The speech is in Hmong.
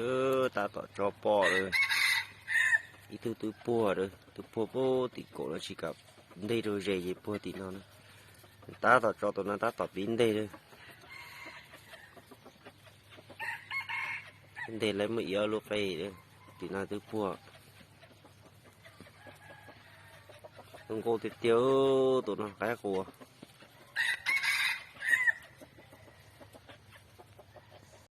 Tab tom tso pom lawm. Ib tug twb puag lawm, twb puag puag tim kaum no tsis kam nteg rau ze ces puag tim no na. Tab tom tso tus no tab tom pib nteg lawm. Nteg lawm muaj ib ob lub qe lawm, tim no twb puag. Zoo nkauj tiag tiag tus no, qaib qua.